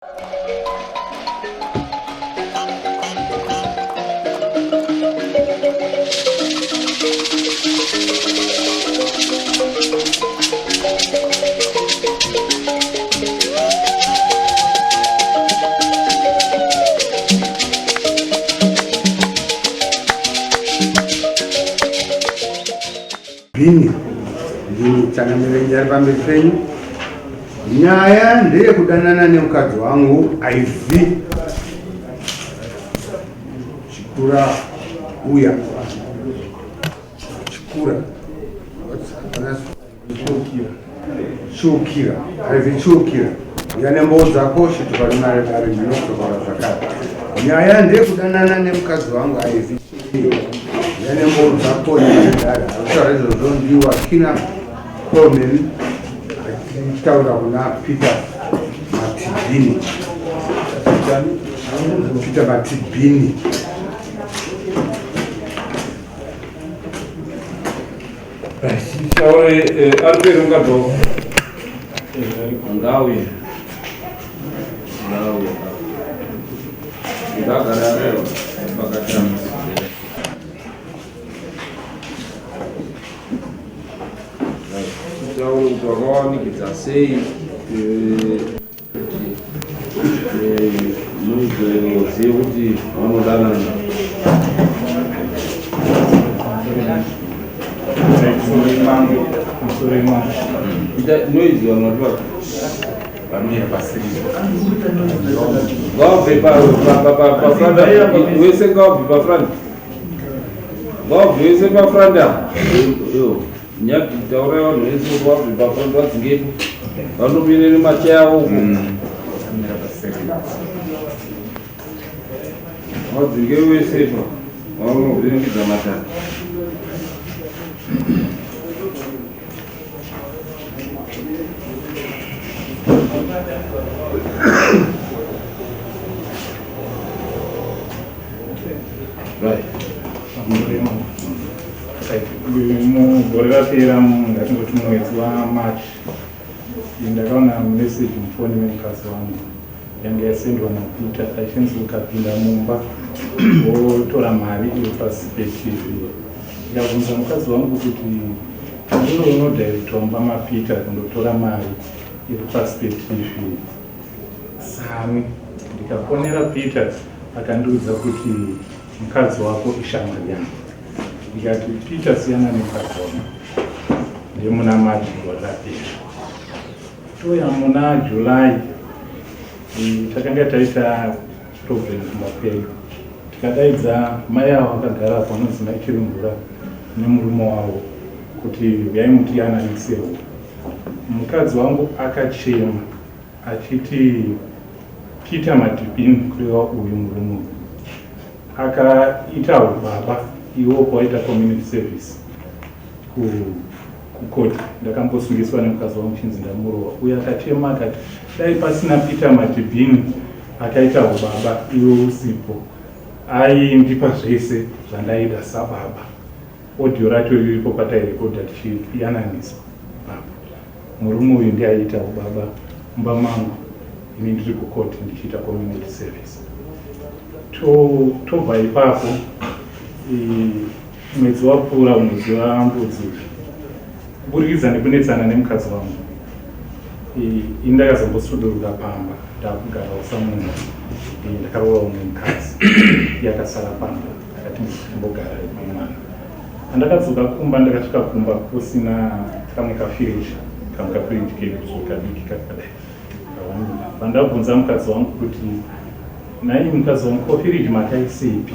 Bini ndini changamire nyari pamberi penyu. Nyaya ndeyekudanana nemukadzi wangu Ivy Chikura uya Chikura Chukira Ivy Chukira uya nemboo dzako shituka rimare dare ndinokutokora zvakare. Nyaya ndeyekudanana nemukadzi wangu Ivy Chukira uya nemboo dzako dare akutaura izvozvo ndiwa Kina Coleman achitaura kuna Peter Matibini. Peter Matibini. Taure eh, ari kueri mukadzi wako ngauye ngauye ngagara areva pakatanga. Taure kuti wakawanikidza sei eh, kuti eh, muzozive kuti vanodanana. Ita noise vanhu vari Vamira pasiri. Ngawabve pafront wese ngawabve pafront. Ngawabve wese pafront apa. Nyati taurai vanhu vese kuti vabve pafront vadzingepo. Vanomire nemacheya avo uko. Vadzinge wese pa. Vanovhiringidza matare. Right. Mugore rapera ndatingoti mumwedzi waMarch ndakaona message mufoni memukadzi wangu yange yasendwa naPeter achinzi ukapinda mumba wotora mari iri pasi peTV. Ndikabvunza mukadzi wangu kuti ndiwe unodirectwa mumba maPeter kundotora mari iri pasi peTV sani. Ndikafonera Peter akandiudza kuti mukadzi wako ishamwari yangu. Ndikati Peter siyana nemukadzi wangu ndemuna March gore rapera. Touya muna July takanga taita problem kumba kwedu tikadaidza mai avo vakagara apo vanonzi mai Chiringura nemurume wavo kuti uyai mutiyananisewo. Mukadzi wangu akachema achiti Peter Madhipini kureva uyu murume uyu akaita ubaba iwo kwaita community service kukoti ndakambosungiswa nemukadzi wangu chinzi ndamurova uyo akachema akati dai pasina Peter Matibhini akaita ubaba iwe usipo aindipa zvese zvandaida sababa. Audio racho riripo patairekodha tichiyananiswa ipapo. Murume uyu ndiye aiita ubaba mumba mangu ini ndiri kucourt ndichiita community service. Tobva ipapo mwedzi wapfuura mwedzi waMbudzi uyu kuburikidza nekunetsana nemukadzi wangu ini ndakazombosuduruka pamba ndakugarawo samunhu ndakaroora umwe mukadzi iye akasara pamba akati ndimbogara nemwana. Pandakadzoka kumba ndakasvika kumba kusina kamwe kafiriji kamwe kafiriji kedu so kadiki kakadai pandabvunza mukadzi wangu kuti nhai mukadzi wangu ko firiji makaisepi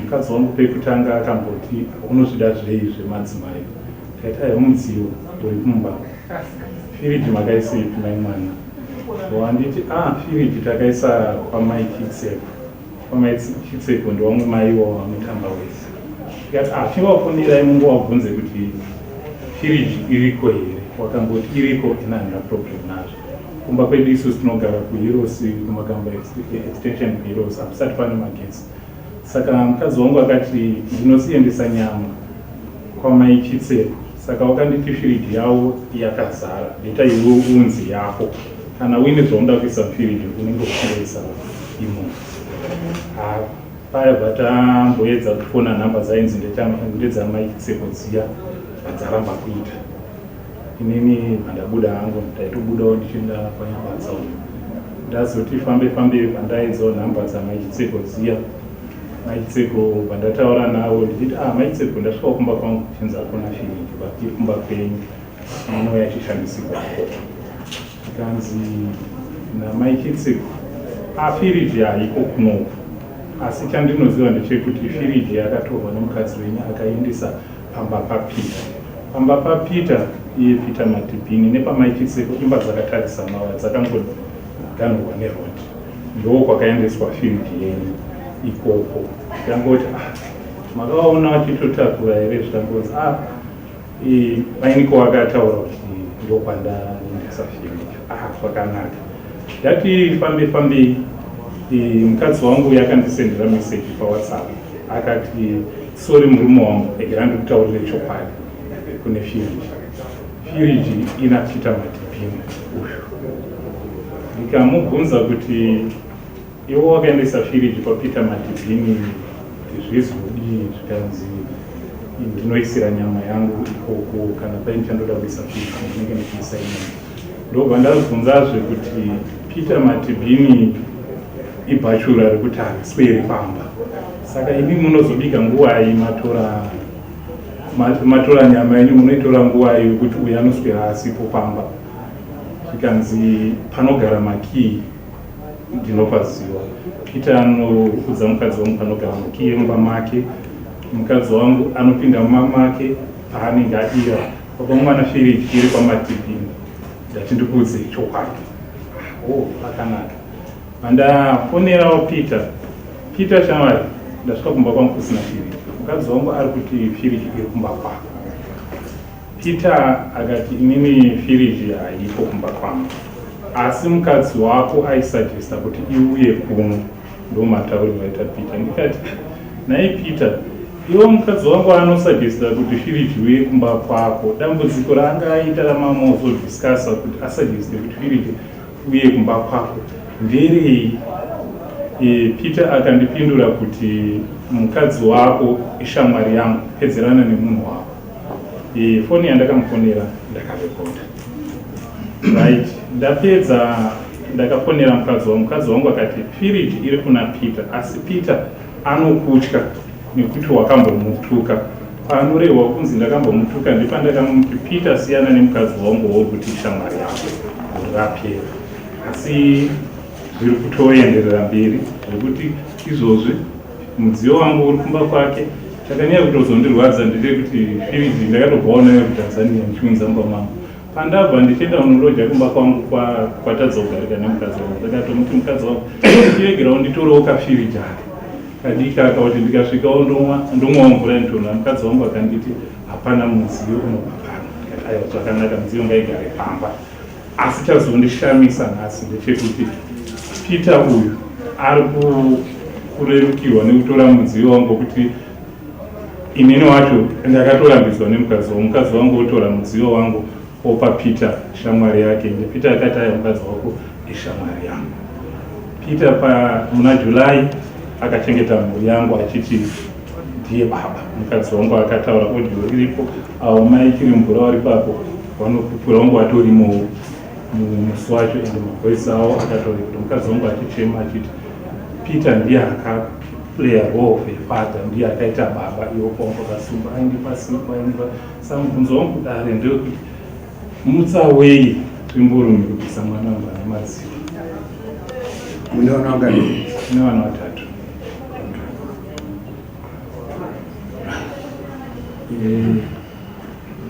mukadzi wangu pekutanga akamboti unozvida zvei zvemadzimai ndikati aiwa mudziyo uri kumba firiji makaisepi mai mwana wanditi ah firiji takaisa kwamai Chitseko kwamai Chitseko ndewamwe maiwo vanotamba wese ndikati ah chingavafonirai mungowabvunze kuti firiji iriko here wakangoti iriko ina handina problem nazvo kumba kwedu isusu tinogara kuHeroes kuMagamba extension kuHeroes hakusati pane magetsi saka mukadzi wangu akati ndinosiendesa nyama kwamai Chitseko saka wakanditi firiji yavo yakazara beta iwe unzi yako. Kana uine zvaunoda kuisa mufiriji unenge uchingoisa imomo. Paya bvatamboedza kufona nhamba dzainzi ndedzamai Chitseko dziya bvadzaramba kuita. Inini bvandabuda hangu ndaitobudawo ndichienda kwaNyabadza uko. Ndazoti fambe fambe bvandaedzawo nhamba dzamai Chitseko dziya. Mai Chitseko bvandataura navo ndichiti ah mai Chitseko ndasvikawo kumba kwangu kuchinzi hakuna firiji but iri kumba kwenyu munouya ichishandisirwa ikoko. Zvikanzi namai Chitseko ah firiji haiko kunoku asi chandinoziva ndechekuti firiji yakatorwa nemukadzi wenyu akaiendesa pamba paPeter. Pamba paPeter iye Peter Matibhini nepamai Chitseko imba dzakatarisa mawa dzakangoganhurwa neroad. Ndoo kwakaendeswa firiji yenyu ikoko. Ndikangoti ah makaona vachitotakura here zvikangonzi ah Mainiko akataura kuti ndokwandaendesa firiji. Ah zvakanaka. Ndati fambe fambei mukadzi wangu yakandisendera message paWhatsApp akati sorry murume wangu regera ndikutaurire chokwadi kune firiji. Firiji ina Peter Matibhini uyu. Ndikamubvunza kuti Iwe wakaendesa firiji kwaPeter Matibhini kuti zvizodii zvikanzi ndinoisira nyama yangu ikoko kana paine chandoda kuisa firiji ndinenge ndichiisa imomo. Ndobva ndabvunzazve kuti Peter Matibhini ibhachura rekuti harisweri pamba saka imi munozobika nguvai matora matora nyama yenyu munoitora nguvai yekuti uyu anoswera asipo pamba zvikanzi panogara makii Ndinopaziva. Peter anoudza mukadzi wangu panogara makiyi emumba make. Mukadzi wangu anopinda mumba make paanenge adira. Baba mwana firiji iri kwaMatibhini. Ndati ndikuudze chokwadi. Oh, pakanaka. Pandafonerawo Peter. Peter shamwari, ndasvika kumba kwangu kusina firiji. Mukadzi wangu ari kuti firiji iri kumba kwako. Peter akati inini firiji haipo kumba kwangu asi mukadzi wako aisuggesta kuti iuye kuno ndomatauriro aita Peter ndikati nhai Peter iwe mukadzi wangu anosuggesta kuti firiji uye kumba kwako dambudziko raanga aita ramamozodiscussa kuti asuggeste kuti firiji uye kumba kwako nderei e, Peter akandipindura kuti mukadzi wako ishamwari yangu pedzerana nemunhu wako E, foni yandakamufonera ndakarekodha right ndapedza ndakafonera mukadzi wangu mukadzi wangu akati firiji iri kuna Peter asi Peter anokutya nekuti wakambomutuka paanorehwa kunzi ndakambomutuka ndepandakamuti Peter siyana nemukadzi wangu wauri kuti ishamwari yako gore rapera asi zviri kutoenderera mberi zvekuti izvozvi Mudziyo wangu uri kumba kwake. Chakanyanya kutozondirwadza ndechekuti firiji ndakatobvawo nayo kuTanzania ndichiunza mumba mangu. Pandabva ndichienda kunoloja kumba kwangu kwatadza kugarika nemukadzi wangu. Ndakatomuti mukadzi wangu chiregerawo nditorewo kafiriji aka kadiki aka kuti ndikasvikawo ndomwawo mvura inotonhora. Mukadzi wangu akanditi hapana mudziyo unobva pano. Ndikati aiwa zvakanaka mudziyo ngaigare pamba. Asi chazondishamisa nhasi ndechekuti Peter uyu ari kurerukirwa nekutora mudziyo wangu wekuti inini wacho ndakatorambidzwa nemukadzi wangu. Mukadzi wangu otora mudziyo wangu opa Peter shamwari yake. Ende Peter akati aya mukadzi wako ishamwari yangu. Peter pa muna July akachengeta mhuri yangu achiti ndiye baba. Mukadzi wangu akataura audio iripo, avo mai Chirimvura vari papo vanopupura wangu vatorimowo musi wacho ende mavoice avo akatorekota mukadzi wangu achichema achiti Peter ndiye akaplaya role of a father, ndiye akaita baba iwo kwangu akasungwa aindipa sipo aindipa sa mubvunzo wangu kudare ndewekuti mutsa wei tsvimborume kubvisa mwana wangu ane maziva. Mune vana vangani? Tine vana vatatu.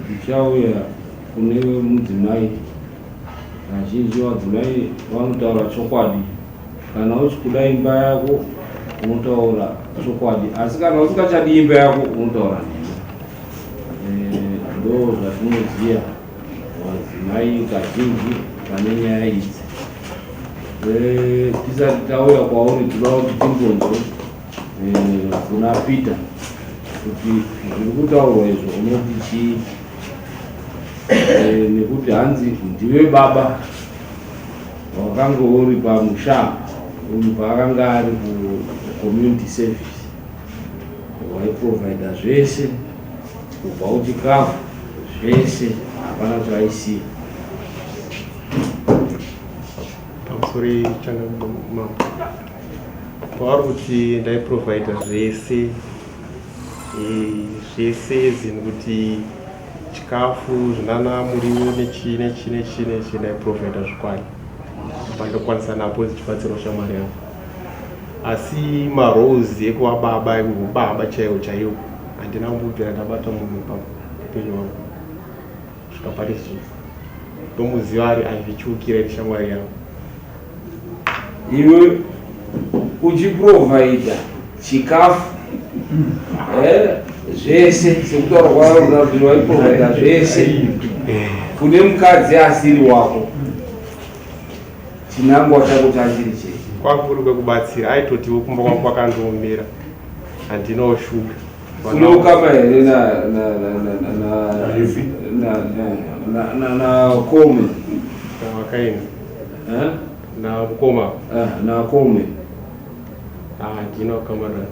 Ndichauya kune mudzimai. Vazhinji vadzimai vanotaura chokwadi. Kana uchikuda imba yako unotaura chokwadi, asi kana usingachadi imba yako unotaura nhema. Eh, ndo zvatinoziva vadzimai kazhinji pane nyaya idzi. Eh, tisati tauya kwauri tinoda kuti timbonzwe eh, kuna Peter kuti zviri kutaurwa izvo unoti chii, nekuti hanzi ndiwe baba. Wakanga uri pamusha uyu paakanga ari kucommunity service, waiprovhaida zvese kubva kuchikafu zvese, hapana chavaisiya. Pamusoro changamambo, pavari kuti ndaiprovhaida zvese, zvese zvinhu kuti chikafu zvinana muriwo nechii nechii nechii nechii ndaiprovhaida zvikwani pandokwanisa napo zichibatsirawo shamwari yangu, asi maroles ekuva baba ekubaba chaiwo chaiwo handina kumbobvira ndabata munhu paupenyu hwangu kusvika pari zvino. Ndomuziva ari achichiukira iri shamwari yangu. Iwe uchiprovhaidha chikafu zvese sekutaura kwauri, waiprovhaidha zvese kune mukadzi asiri wako, chinangwa chako chachiri chei? Kwakuri kwekubatsira, aitotiwo kumba kwangu kwakandiomera, handinawo shuga. Une ukama here na Coleman? Wakaina namukoma. Na Coleman. Handina ukama nawo,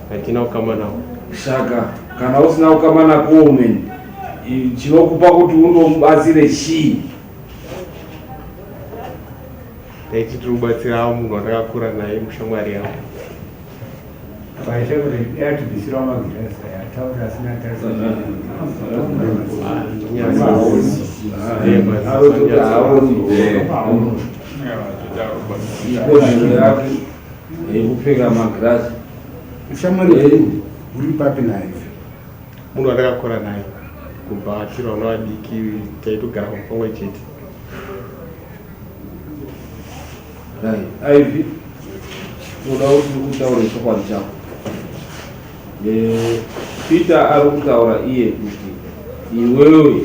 handina ukama nawo. Saka kana usina ukama naColeman, chinokupa kuti undomubatsire chii? Ndaiti tiri kubatsira munhu wandakakura naye, mushamwari yangu. Paita kuti yatibvisirawo magirasi aya ataura asina tarisa. Arototi haaoni ikodzero yake yekupfeka magirasi. Ushamwari hwenyu huri papi naye? Munhu wandakakura naye kubva tiri vana vadiki, taitogara pamwe chete. Right. Ivy, toda kuti utaure chokwadi chako. Peter ari kutaura iye kuti iwewe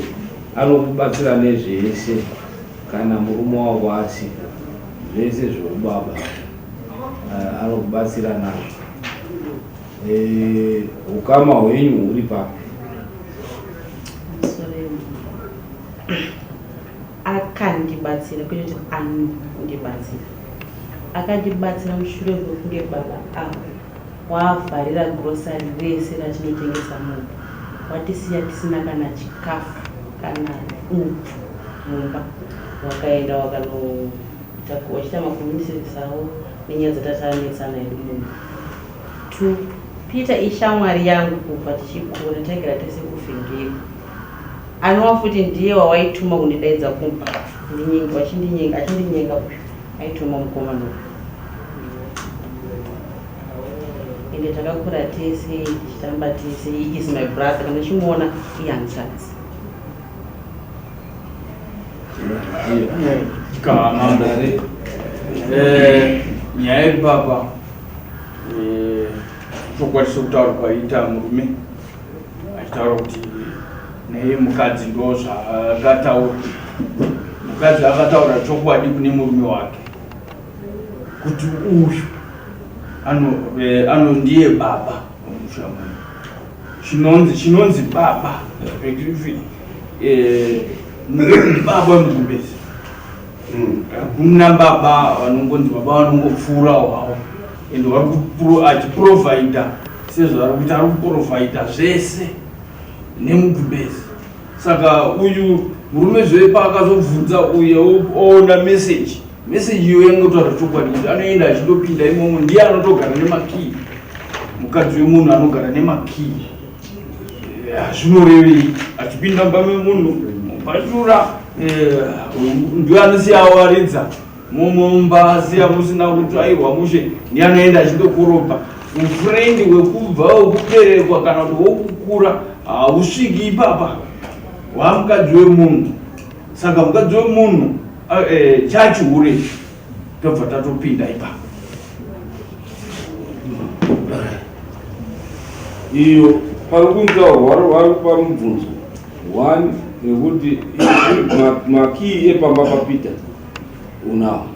anokubatsira nezvese kana murume wako asipo, zvese zveubaba anokubatsira nazvo. Ukama hwenyu huri papi? Sorry. Akandibatsira, kwete kuti anondibatsira. Akandibatsira mushure mekunge baba avo wavharira grocery rese ratinotengesa mumba, watisiya tisina kana chikafu kana upfu mumba. Wakaenda wakanoita wachiita macommunity service avo nenyaya dzatatanetsana hedu mumba. Two, Peter ishamwari yangu kubva tichikura, taigara tese kuvhengeri. Anova futi ndiye wawaituma kundidaidza kumba ndinyenga, wachindinyenga, achindinyenga uyu aituma mukomana uyu. Ende takakura tese tichitamba tese. He is my brother, kana uchimuona ihanzvadzi. Mambo, nyaya iri papa, chokwadi sekutaura kwaita murume achitaura kuti neye mukadzi, ndo zvaakataura. Mukadzi akataura chokwadi kune murume wake kuti uyu ano ndiye baba wemusha muno. Chinonzi baba ndibaba wemugumbezi. Hakuna baba vanongonzi baba vanongopfuurawo havo, and vari achiprovhaidha sezvaari kuita, ari kuprovhaidha zvese nemugumbezi. Saka uyu murume zve paakazobvunza uye oona meseji, meseji iyo yangotaura chokwadi kuti anoenda achindopinda imomo, ndiye anotogara nemakii. Mukadzi wemunhu anogara nemakii, zvinorevei? Achipinda mumba memunhu mupashura, ndiye anosiya awaridza mumumba, asiya musina kutsvairwa mushe, ndiye anoenda achindokorobha. Ufriend wekubva wekuberekwa kana kuti wokukura hausviki ipapa wamukadzi wemunhu. Saka mukadzi wemunhu chachihure, tobva tatopinda ipapo. Iyo pari kunzwa vari kupa mubvunzo one yekuti makii epamba paPeter unawo,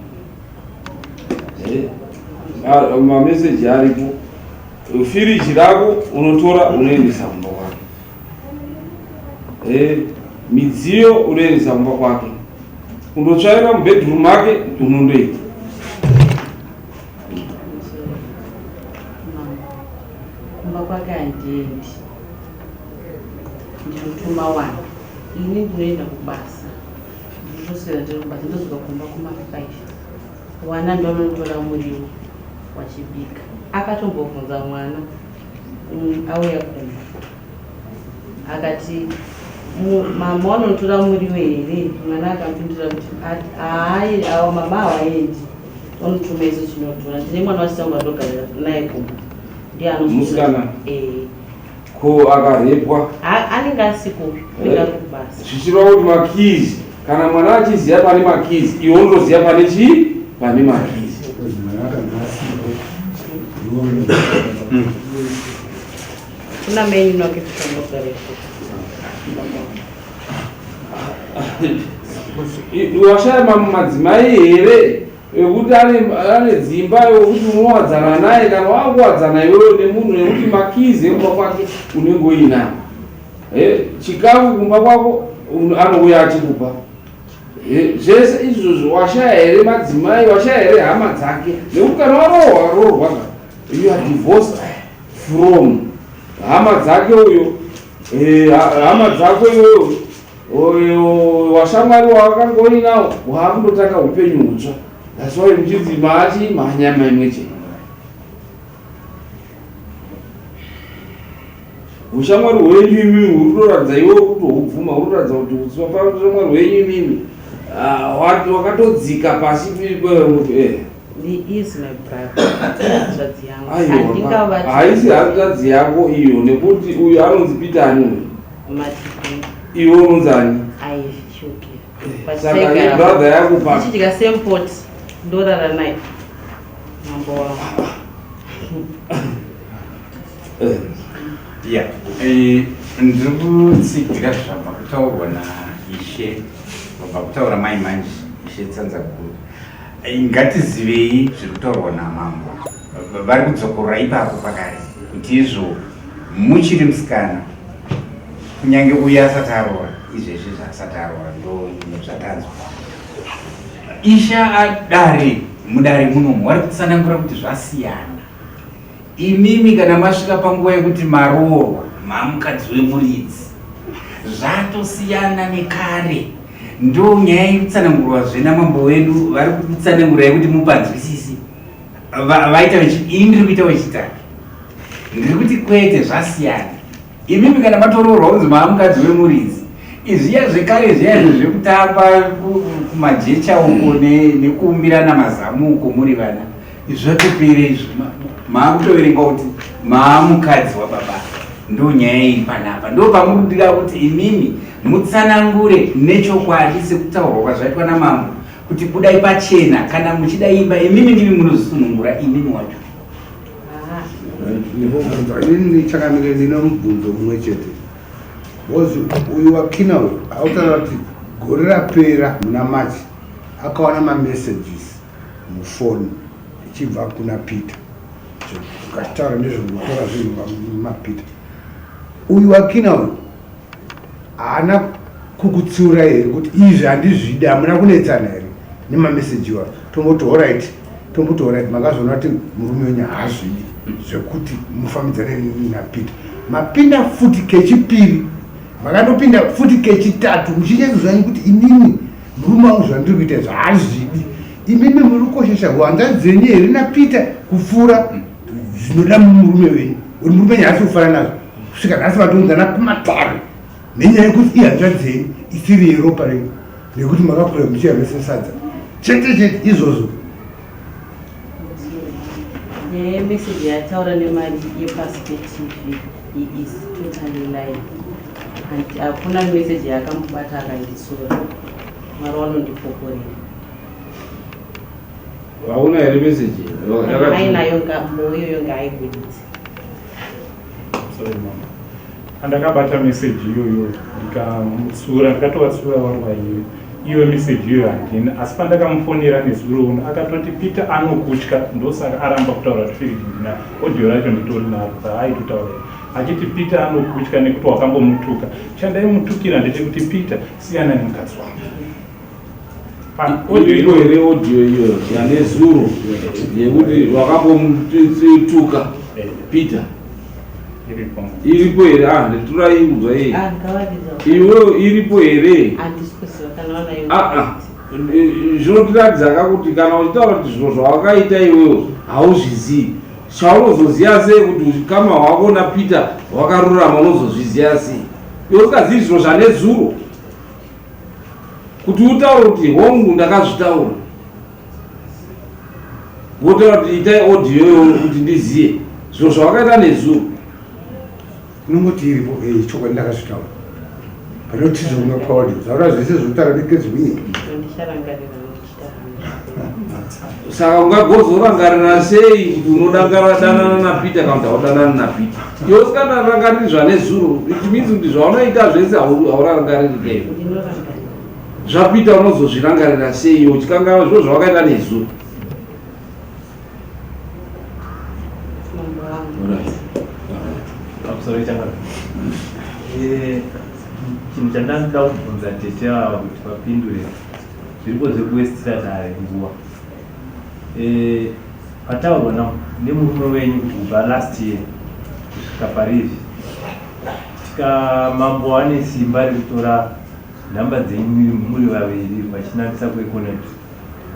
mameseji aripo, firiji rako unotora unoendesa kumba kwake, midziyo unoendesa kumba kwake. Kundotsvaira mubedroom make unondoita. Kumba kwake handiendi. Ndinotuma wana. Ini ndinoenda kubasa. Ndinotoswera ndiri kubasa ndodzoka kumba kuma 5. Wana ndovanotora muriwo wachibika. Akatombobvunza mwana auya kumba akati mama wanotora muriwo here? Mwana akapindura kuti hayi awa mama hawaendi vanotuma isu tinotora. Ndine mwana wachitangu andogara naye kumba ndiye Musikana? Eh. Ko akarepwa? Anenge asiko, anenge ari kubasa. Zvichireva kuti makeys, kana mwana achiziva pane makeys, iwe unotoziva pane chii? Pane makeys. Kuna mai wake kuchandogara ikoko. Washaya madzimai here ekuti ane dzimba yokuti unowadzana naye kana wakuwadzana iwewe nemunhu nekuti makeys ekumba kwake unenge uinawo. Chikafu kumba kwako anouya achikupa. Zvese izvozvo washaya here madzimai, washaya here hama dzake? Nekuti kana waroorwa roorwa ka, you are divorced from hama dzake uyo, hama dzako iwewe, uyo washamwari wawakanga uinawo, waakundotanga upenyu hutsva. That's why muchinzi maachi manyama imwe chete. Ushamwari hwenyu imimi huri kutoratidza iwewe kutohubvuma, huri kutoratidza kuti ushamwari hwenyu imimi wakatodzika pasi. He is my brother, hanzvadzi yangu. Aiwa, Handingavati haisi hanzvadzi yako iyo, nekuti uyu anonzi Peter ani uyu? Matibeni. Iwe unonzi ani? Aishuki. Saka ibrother yako pa Tichidya same pot, ndorara naye. Mambo wangu. Ya, ndiri kutsigira zvabva kutaurwa naishe, vabva kutaura mai manje, Ishe Tsanzaguru. Ngatizivei zviri kutaurwa namambo. Vari kudzokorora ipapo pakare kuti izvo muchiri musikana, kunyange uye asati aroora, izvezvi zvaasati aroora, ndo zvatanzwa isha adare mudare munomu vari kutsanangura kuti zvasiyana. Imimi kana masvika panguva yekuti maroorwa, mamukadzi wemuridzi, zvatosiyana nekare. Ndo nyaya iri kutsanangurwazve namambo wedu, vari kutsanangura yekuti mupanzwisisi. Vaita ini ndiri kuita wechitatu, ndiri kuti kwete, zvasiyana. Imimi kana matoroorwa kunzi maamukadzi wemuridzi, izviya zvekare zviya izvo zvekutamba kumajecha uko nekuumbirana mazamu uko muri vana, zvatopera izvo. Maakutoverenga kuti maamukadzi wababa. Ndo nyaya iri panapa, ndo pamuri kuti imimi mutsanangure nechokwadi sekutaurwa kwazvaitwa namambo kuti budai pachena kana muchida imba, imimi ndimi munozvisunungura imimi wacho. Inini chakamire ndine mubvunzo mumwe chete, because uyu wakina uyu autaura kuti gore rapera muna March akawana mamessages mufoni ichibva kuna Peter, ukachitaura nezvekutora zvinhu maPeter. Uyu wakina uyu haana kukutsiura here kuti izvi handizvidi? Hamuna kunetsana here nemameseji iwayo? Tomboti alright, tomboti alright, makazoona kuti murume wenyu haazvidi zvekuti mufambidzane naPeter. Mapinda futi kechipiri, makandopinda futi kechitatu, muchinyatsoziva kuti inini murume wangu zvandiri kuita izvi haazvidi. Imimi muri kukoshesha hanzvadzi dzenyu here naPeter kupfuura zvinoda murume wenyu? Uri murume wenyu haasi kufara nazvo kusvika nhasi vatounzana kumatare nenyaya yekuti ihanzvadzi yenyu isiri yeropa renyu, nekuti makakura muchiyamisa sadza chete chete izvozvo. Nyaya yemeseji yataura nemari yepasi peTV, he is totally lying. And hakuna meseji yaakambobata akandisura. Mwari wanondipokorera. Hauna here meseji? Ainayo mbo iyoyo ngaaibuditse. Sorry mama, andakabata meseji iyoyo ndikamutsura, ndikatovatsura vari vaive iyo meseji iyoyo handina. Asi pandakamufonera nezuro uno akatoti Peter anokutya, ndosaka aramba kutaura kuti firiji ndina. Audio racho nditori naro raaitotaura achiti Peter anokutya nekuti wakambomutuka. Chandaimutukira ndechekuti Peter siyana nemukadzi wangu. Iripo here audio iyo yanezuro yekuti wakambomutuka Peter? Iripo here? Ah, nditurai kunzwa iyi. Ah, ngavaridza. Iwewe iripo here? Handisi kuziva kana vanayo. Ah, ah. Zvinotiratidza ka kuti kana uchitaura kuti zviro zvawakaita iwewe hauzvizivi, chaunozoziva sei kuti ukama hwako naPeter hwakarurama? Unozozviziva sei iwe usikazivi zviro zvanezuro kuti utaure kuti hongu ndakazvitaura, wotaura kuti itai audio iyoyo kuti ndiziye zviro zvawakaita nezuro? Unongoti iripo, chokwadi ndakazvitaura. Panoti zvinopa audio, taura zvese zvinotaura nekezvimwe. Handicharangarira ndichita. Saka ungagozorangarira sei kuti unodanana naPeter kana kuti haudanani naPeter iwe usingadarangariri zvanezuro? It means kuti zvaunoita zvese haurarangariri keio. Ndinorangarira. ZvaPeter unozozvirangarira sei iwe uchikanganwa zviro zvawakaita nezuro? Mambo wangu. Pamusoro changu, chinhu chandanoda kubvunza tete ava kuti vapindure, zviripo zvekuwestira dare nguva. Pataurwa nemurume wenyu kuti kubva last year kusvika parizvi, tika mambo ane simba rekutora nhamba dzenyu muri vaviri vachinangisa kuEconet,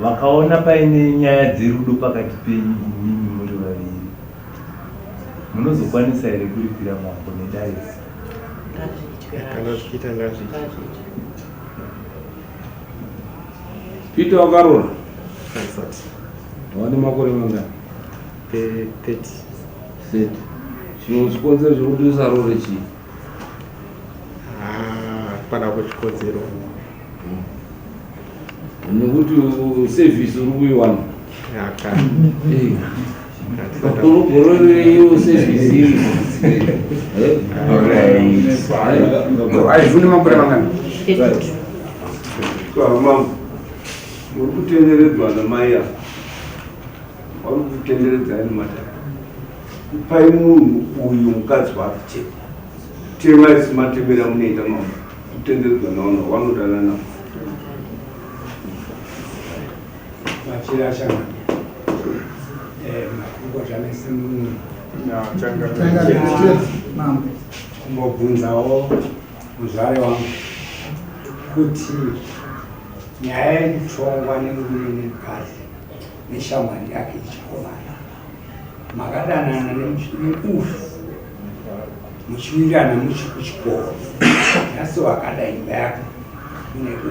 vakaona paine nyaya dzerudo pakati penyu imimi muri vaviri, munozokwanisa here kuripira mambo nedare? Ngazviitwe. Kana zvichiita, ngazviite. Ngazviitwe. Peter, wakarora? Handisati. Wane makore mangani? 30. 30. Chino chikonzero chekuti usarore chii? Ah, panapo chikonzero. Nekuti service uri kuiwana. Yaka. Unogororeiwo service iri? Aivune makore mangani? 32. Mambo, muri kutenderedzwa namai ava, vari kutenderedzai nematare. Kupai munhu uyu mukadzi wake chete, temai sematemera munoita. Mambo, kutenderedzwa navanhu vanodana navo. Machira shamani, makurukota mese muno, kumbobvunzawo muzvare wangu kuti nyaya yekutongwa nemurume nemukadzi neshamwari yake yechikomana, makadanana neufu muchiwirirana muchi kuchikoro, nhasi wakada imba yako mune ufu,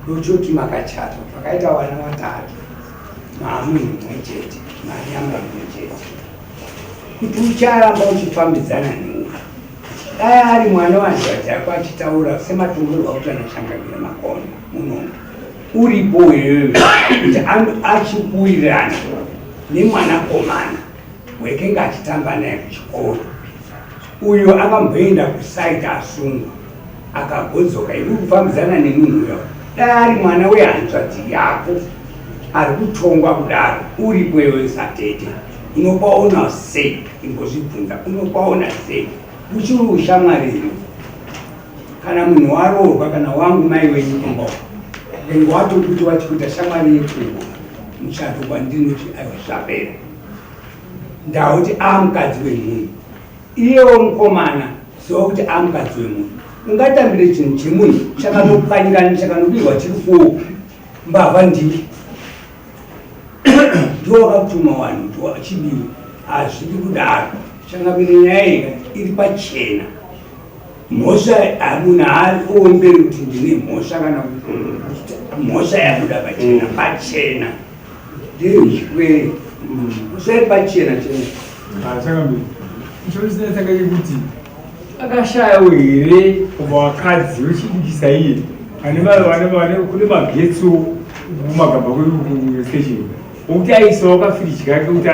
ndochoti makachata, pakaita vana vatatu, maamunhu mumwe chete, manyama imwe chete, kuti ucharamba uchifambidzana neufu? Dai ari mwana wanzvadzi yako achitaura sematongerwo akuti anachangamira Makondo munomu, uripo iyoyo kuti achikuwirirana nemwanakomana wekenge achitamba naye kuchikoro, uyo akamboenda kusaiti asungwa akagodzoka, iwe kufambidzana nemunhu uyo, dai ari mwana wehanzvadzi yako ari kutongwa kudaro, uripo iwe satete, unopaona sei? Imbozvibvunza, unopaona sei? Uchiri ushamwari here kana munhu waroorwa? Kana wangu mai wenyu kumba enge watokuti wachikuita shamwari yepfungwa, muchato kwandinoti aiwa, zvapera, ndauti amukadzi wemunhu. Iyewo mukomana, ziva kuti amukadzi wemunhu, ungatambire chinhu chemunhu chakanopwanyikana, chakanobirwa, chiri kuwo mbavha ndiwe, ndiwo wakatuma vanhu kuti wachibiwe. Hazvidi kudaro. Changamire, nyaya iyi iri pachena. Mhosva, munhu haaomberi kuti ndine mhosva kana kuti mhosva yabuda pachena pachena ndeyechipwere. Mhosva iri pachena chena. Changamire, chondinetsa kuti akashayawo here vakadzi vechidikisa iye ane kune magetsi kumagamba kwedu kustation, wokuti aisawo kafiriji kake kuti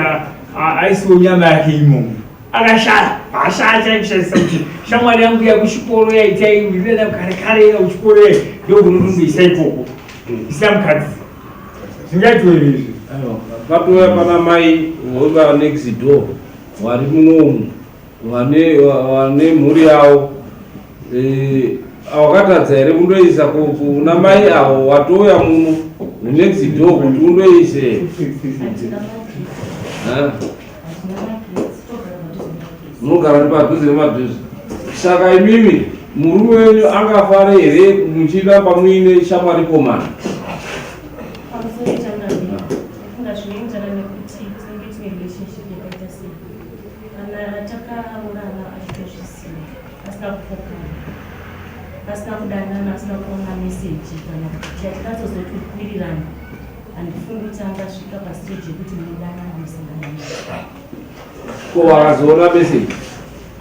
aisawo nyama yake imomo? Akashaya, ashaya chaikushandisa kuti shamwari yangu yakuchikoro yaitaiwirirana kare kare kuchikoro, ndokunotondoisa ikoko isina mukadzi. Zvingaitwe here izvi? Patouya pana mai weva next door vari munomu, vane mhuri yavo. Wakatadza here kundoisa kuna mai avo watouya muno next door kuti undoise? Munogara nepadhuze nepadhuze. Saka imimi murume wenyu angafare here muchiramba muine shamwari komana? Asina kupokana, asina kudanana, asina kuona meseji kana kuti chatinyatsozoti kuwirirana, handifungi kuti angasvika pastage yekuti munodanana musingadanani. Ko akazoona meseji?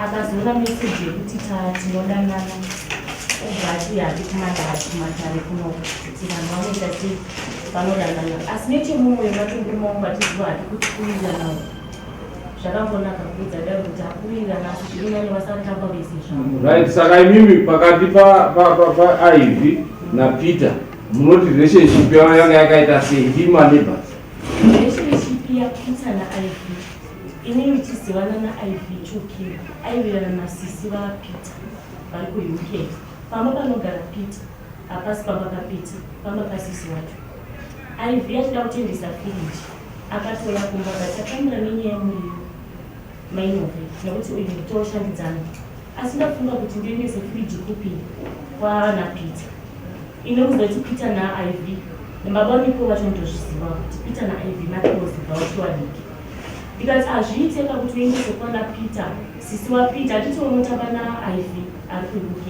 Akazoona meseji yekuti tinodanana, obva ati hadi kumatare kuno kuti vanhu vanoita sei, vanodanana, asi nechemumwoyo macho murume wangu achiziva hadi kuti kuwirirana zvakangonaka kuudza dai kuti akuwirirana, asi zviri nani vasatamba vese zvavo. Right, saka imimi pakati paIvy naPeter munoti relationship yavo yanga yakaita sei? Ndimi maneighbors. Relationship yaPeter naIvy, inini ndichizivana naIvy Chukira, aiwirirana nasisi vaPeter vari kuUK. Pamba panogara Peter hapasi pamba paPeter, pamba pasisi wacho. Ivy achida kutengesa firiji akatouya kumba, but akamira nenyaya yemuriwo mainove nekuti uyu nditoshandidzana, asi ndafunga kuti ndiendese firiji kupi? Kwana Peter. Ine kuzoti Peter naIvy nemabaniko vacho ndozviziva kuti Peter naIvy maclose kubva vachiri vadiki. Ndikati hazviiteka kuti uendese kwana Peter, sisi waPeter, hatiti unotamba naIvy ari kuUK,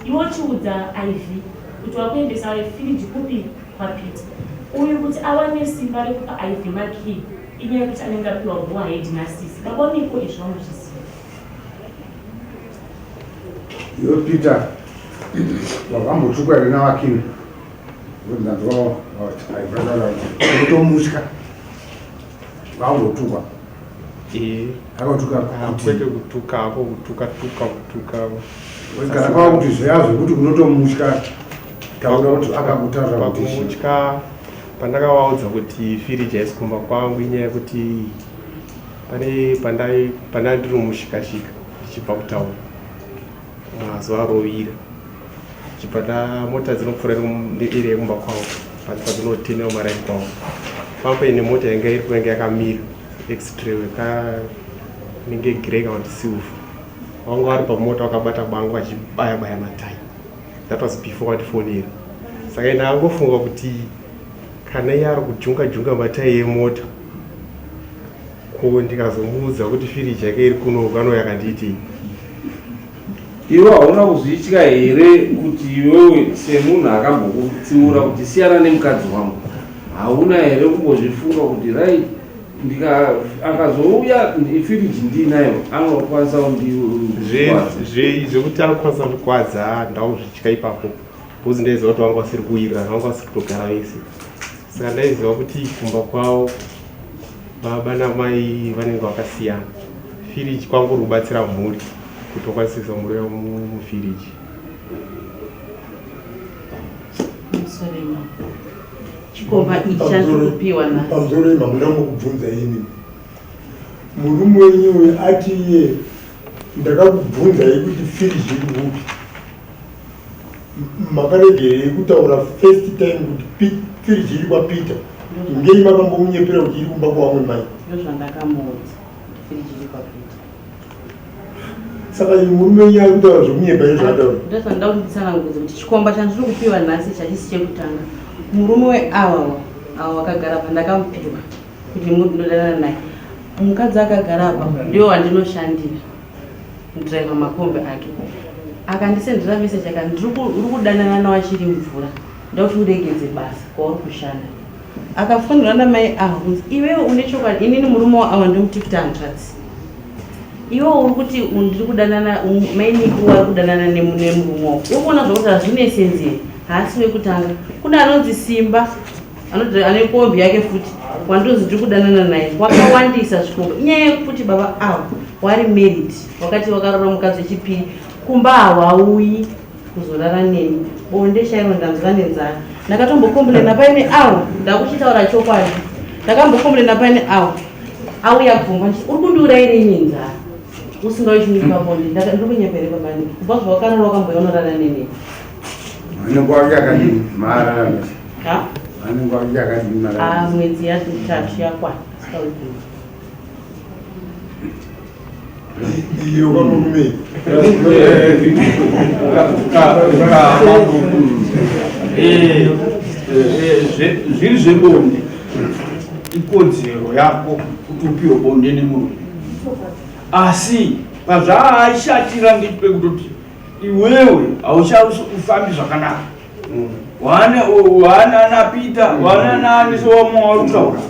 iwe uchiudza Ivy kuti wakuendesa firiji kupi? KwaPeter. Uyu kuti awane simba rekupa Ivy makey inyaya yekuti anenge apiwa go ahead nasisi babaniko. Izvi vanozviziva. Iwe Peter, wakambotukwa here navakini? Ndanzwa kutomusha vakambotukwa. Akatuka? Kwete kutukako, kutuka tuka kutuka. Kana kwava kuti zveya zvekuti unotomusha, taura kuti akakutaura kuti chii? Pakumutya, pandakavaudza kuti firiji haisi kumba kwangu, inyaya yekuti pane pandai ndiri mushikashika ndichibva kutaura mazuva arovira, chibva nda mota dzinopfuura nearea yekumba kwavo, padzinotendera maraini kwavo, pamba paine mota yanga iripo, yanga yakamira, X-Trail inenge grey kana kuti silver. Vanga vari pamota vakabata bango vachibaya baya matai. That was before vatifonera. Saka ndakangofunga kuti kana iye ari kujunga junga matai emota, ko ndikazomuudza kuti firiji yake iri kuno, anouya akanditi. Iwe hauna kuzvitya here kuti iwewe semunhu akambokutsiura kuti siyana nemukadzi wangu, hauna here kumbozvifunga kuti right, akazouya firiji ndiinayo, anokwanisa kundikwadza? Zvekuti anokwanisa kundikwadza ndauzvitya ipapo, because ndaiziva kuti vanga vasiri kuwirirana, vanga vasiri kutogara vese. Saka ndaiziva kuti kumba kwavo baba namai vanenge vakasiyana. Firiji kwanguri kubatsira mhuri kuti vakwanise kuisa muriwo mufiriji. Musorema, chikomba ichi chandiri kupiwa nhasi. Pamusoro imambo, ndangokubvunza ini, murume wenyu uyu ati iye ndakakubvunzai kuti firiji iri kupi, makaregerei kutaura first time kuti firiji iri kwaPeter? Ngei makambomunyepera kuti iri kumba kwavamwe mai? Ndozvandakamuudza kuti firiji iri kwaPeter. Saka iyi murume wenyu ari kutaura zvekunyepa here zvaataura? Ndozvandida kuti nditsanangudze kuti chikomba chandiri kupiwa nhasi chachisi chekutanga. Murume weawawa awa wakagara pa, ndakamupiwa kuti ndinodanana naye. Mukadzi akagara apa ndiwo wandinoshandira, mudhiraivha makombi ake. Akandisendera meseji akati, "Uri kudanana nawachiri mvura, ndakuti uregedze basa kwauri kushanda." Akafonera namai ava kunzi, "Iwewe une chokwadi? Inini murume waawa ndomuti kuti hanzvadzi, iwe uri kuti ndiri kudanana, mainiki wari kudanana nemurume wako. Uri kuona zvakuti hazvine sense here?" Haasi wekutanga. Kune anonzi Simba ane kombi yake futi wandonzi ndiri kudanana naye. Wakawandisa zvikomba. Inyaya yekuti baba avo wari married, wakati wakarora mukadzi wechipiri, kumba hawauyi kuzorara neni. Bonde chairo ndanzwa nenzara. Ndakatombokomburena paine avo, ndakuchitaura chokwadi, ndakambokomburena paine avo auya kumba nditi, "Uri kundiurayirei nenzara usingauyi chindipa bonde?" Ndiri kunyepere babani? Kubva zvawakarora wakamboya unorara neni? Anenge wake akadini marara anenge wake akadini marara ah, mwedzi yatatu yakwana iyo kamurume eh, eh, zviri zvebonde ikodzero yako kuti upiwe bonde nemurume asi pazvaaishatira ngechipekutoti iwewe hauchafambi zvakanaka wana ana Peter wana ana ani sewamwe wauri kutaura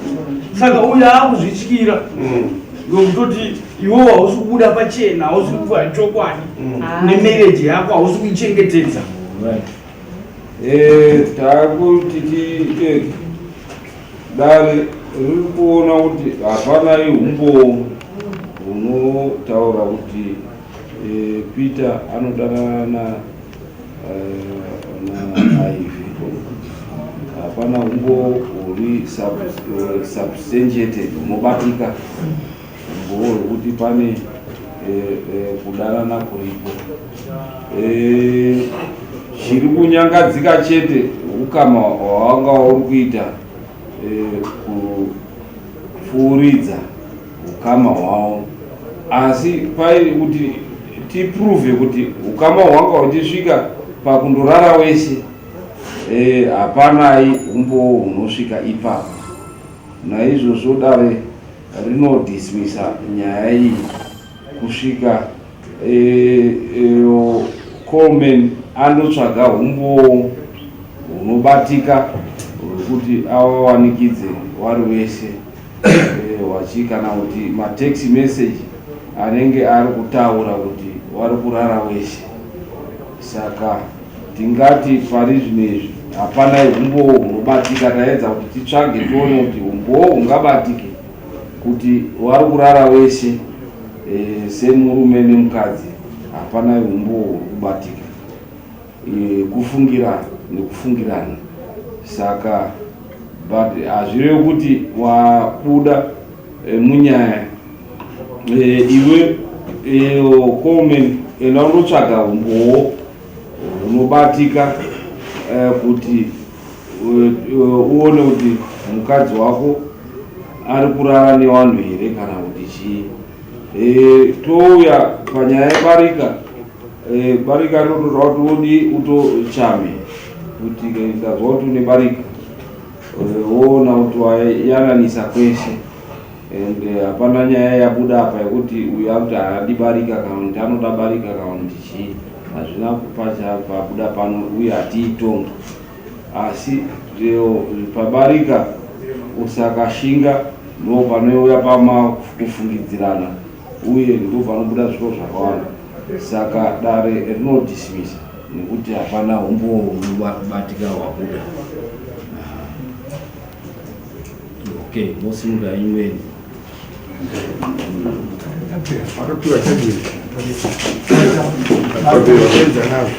saka uyo akuzvityira ngekutoti iwewe hausi kubuda pachena hausi kuva chokwadi nemereji yako hausi kuichengetedza. Eh, takuti tiite dare riri kuona kuti hapana humbowo hunotaura kuti eh, Peter anodanana na eh, naIvy. Hapana humbowo huri substantiated hunobatika, humbowo hwekuti pane kudanana kuripo. Chiri kunyangadzika chete ukama hwawanga uri kuita kupfuuridza ukama hwavo, asi pai kuti tiprove kuti ukama hwanga huchisvika pakundorara wese, hapanai umbowo hunosvika ipapo. Naizvozvo dare rinodismisa nyaya iyi kusvika Coleman andotsvaga humbowo hunobatika hwekuti avawanikidze vari wese wachi kana kuti matext message anenge ari kutaura kuti vari kurara wese. Saka tingati pari zvino izvi hapana humbowo hunobatika. Taedza kuti titsvage tione kuti humbowo hungabatike kuti vari kurara wese semurume nemukadzi, hapana humbowo huri kubatika, kufungira nekufungirana. Saka but hazvirevi kuti wabuda munyaya. Iwe Coleman, enda undotsvaga humbowo hunobatika kuti uone kuti mukadzi wako ari kurara nevanhu here kana kuti chii. Touya panyaya yebarika. Barika rinotoda kuti udi utochame kuti ndazwa kuti une barika, woona kuti wayananisa kwese and hapana nyaya yabuda apa yekuti uyu akuti haadi barika kana kuti anoda barika kana kuti chii. Hazvina kupacha pabuda pano uye hatiitongi, asi pabarika usakashinga ndo panouya pamakufungidzirana uye ndo panobuda zviro zvakawanda. Saka dare rinodismisa nekuti hapana humbowo hunobatika hwabuda. Okay, mosimuka imweni. Vakapiwa chadini? Vakapiwa nazvo.